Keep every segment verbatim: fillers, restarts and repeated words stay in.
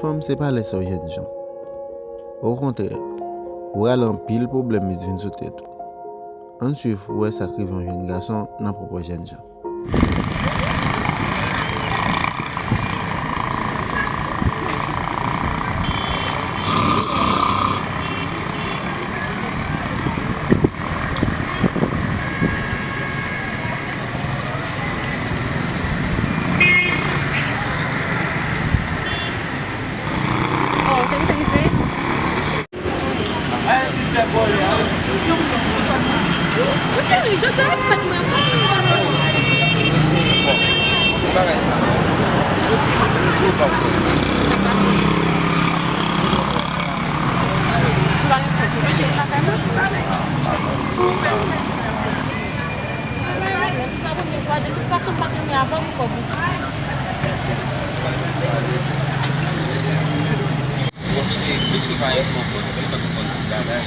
Fanm se pa lè sa w jènjan. Okontrè, ou rale anpil pwoblèm vin sou tèt ou. Ann swiv pou wè sa k rive yon jèn gason nan pwòp jènjan. Oh, thank you, thank you. Cheri, jodi a fèt mwen. Ou pa gen fòt, ou pa gen fòt. Ou pa gen fòt, ou bezwen sa fè mwen. De tout fason, m pa t renmen avè w pou kòb ou. Bon, cheri, piske pa gen pwoblèm, mwen pa konprann tout bagay.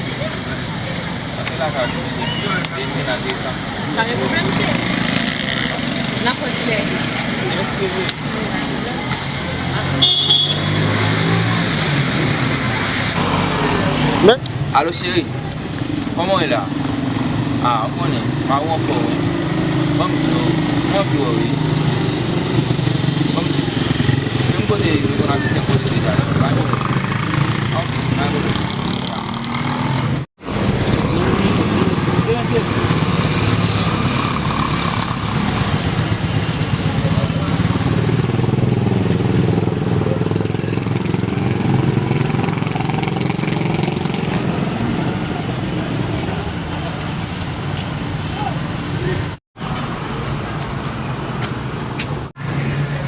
Antre lakay ou, cheri, e se nan de sa. Pa gen pwoblèm, cheri. N ap wè kilè. Mèsi, cheri. Men, alo, cheri. Kòman w ye la? A, ou konnen, pa wè w fò, wi. Ban m di w, mwen anvi wè w, wi. Ban m di w. Menm kote nou konn abitye kote deja, pa gen pwoblèm. Ok, pa gen pwoblèm.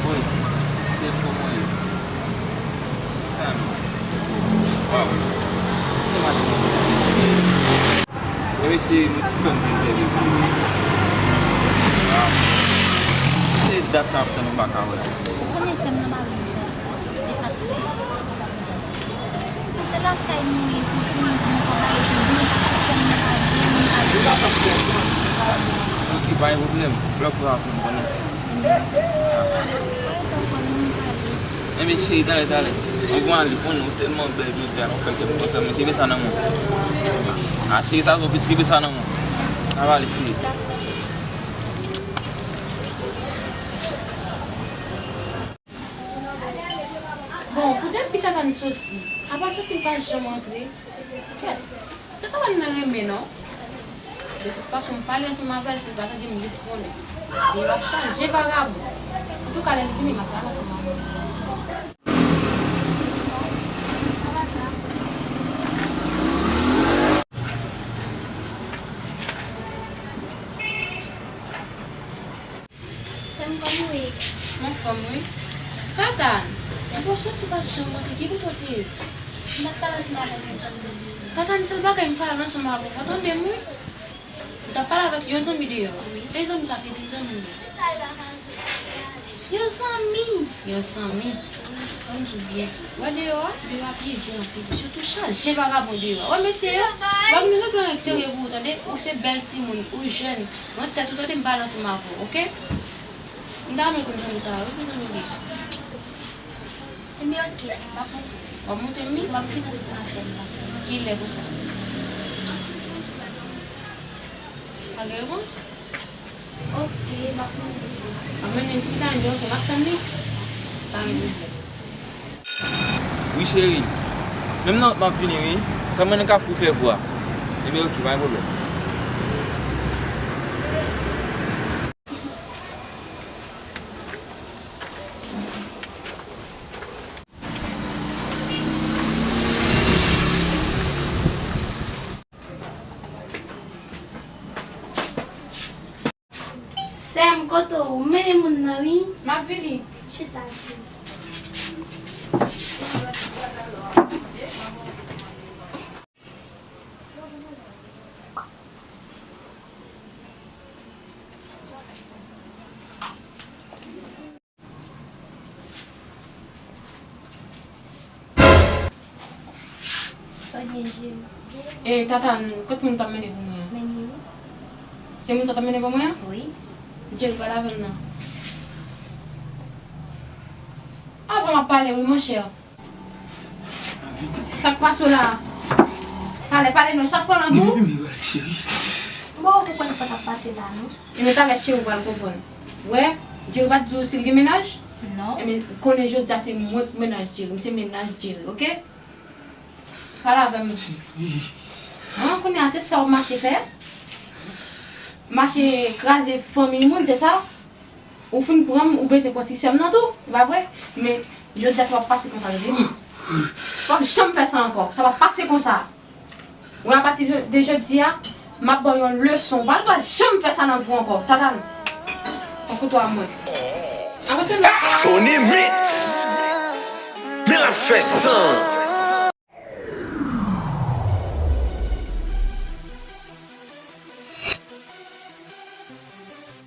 Wi, se pou mwen ye. Jis tann. Waw. Se maten mwen vin isit. Ebyen, se yon ti frè m ki te leve. Waw. Se dat sa ap tann ou pa ka wè. Ou konnen sè m nan mari m sèl sa. E sa k fè. Se lakay nou ye pou fini di nou pa pale pou nou, paske sè m nan pa byen, nou pa byen. Ok, pa gen pwoblèm. Lè w prè a fè m konnen. Ebyen, cheri, talè, talè. Mwen gon ale, konnen ou tèlman bèl jodi a, nou fè kè m kontan, men kenbe sa nan men w. A, cheri, sa twò piti, kenbe sa nan men w. Sa va ale, cheri. Bon, pou depi Tatane soti, apa soti l pa janm antre? Kèt, Tatane nan renmen non. De tout fason, m pale ansanm avè l, si l pa tande m, li konnen. Li va chanje vagabon. Antouka, lè l vini, m ap pale ansanm avè l. Sè m, kòman w ye? M anfòm, wi. Tatane, depi w soti pa janm antre, ki kote w te ye? M t ap pale ansanm avèk yon zanmi m. Tatane, sèl bagay m pale ansanm avè w, w tande m, wi. M t ap pale avèk yon zanmi deyò. Wi. E zanmi sa ki di zanmi m? Yon zanmi! Yon zanmi. Wi. Ban m di w byen. Wè deyò a? Deyò a pyeje anpil. Sitou chanje vagabon deyò a. Wè mesye yo? W ap vin regle yon nèg serye pou ou, tande? Ou se bèl timoun, ou jèn. Mwen tèt ou tande m pale ansanm avè w, oke? M ta renmen konn zanmi sa a, wi, pou zanmi li. Ebyen, oke, m ap monte. W ap monte m, wi? M ap vin ansanm avè l la. Kilè konsa? Pa gen repons? Oke, m ap monte. W ap mennen m ki tan, oke, m ap tann li. Pa gen pwoblèm. Wi, cheri. Menm nan wout m ap vini, wi. Tanmen nan kafou Klèvwa. Ebyen, oke, pa gen pwoblèm. Sè m, kote w? M mennen moun nan, wi. M ap vini. Chita, cheri. Sa gen je. E, Tatane, kot moun w t ap mennen pou mwen an? Mennen wi. Se moun sa w t ap mennen pou mwen an? Wi. Jerry, pale avè m non. Avan m ap pale wi, monchè. Sa k pase w la? Talè pale non, sa k pran nan gou? Mwen pa konprann sa k ap pase la non. Ebyen talè cheri w pral konprann. Wè, Jerry pa t di w si l gen mennaj? Non. Ebyen konnen jodi a se mwen k mennaj Jerry, m se mennaj Jerry, oke? Pale avè m. An, kounye a se sa w ap mache fè? Mache kraze fanmiy moun, se sa? Ou fin pran m, ou bezwen pran ti sè m nan tou, e pa vre? Men jodi a sa p ap pase konsa, tande? P ap janm fè sa ankò, sa p ap pase konsa. Wè, apati de jodi a, m ap ba w yon leson, ou pa janm fè sa nan vi w ankò, Tatane. Pran kouto a mwen. Apre se nou. Tony Mix nan ap fè san.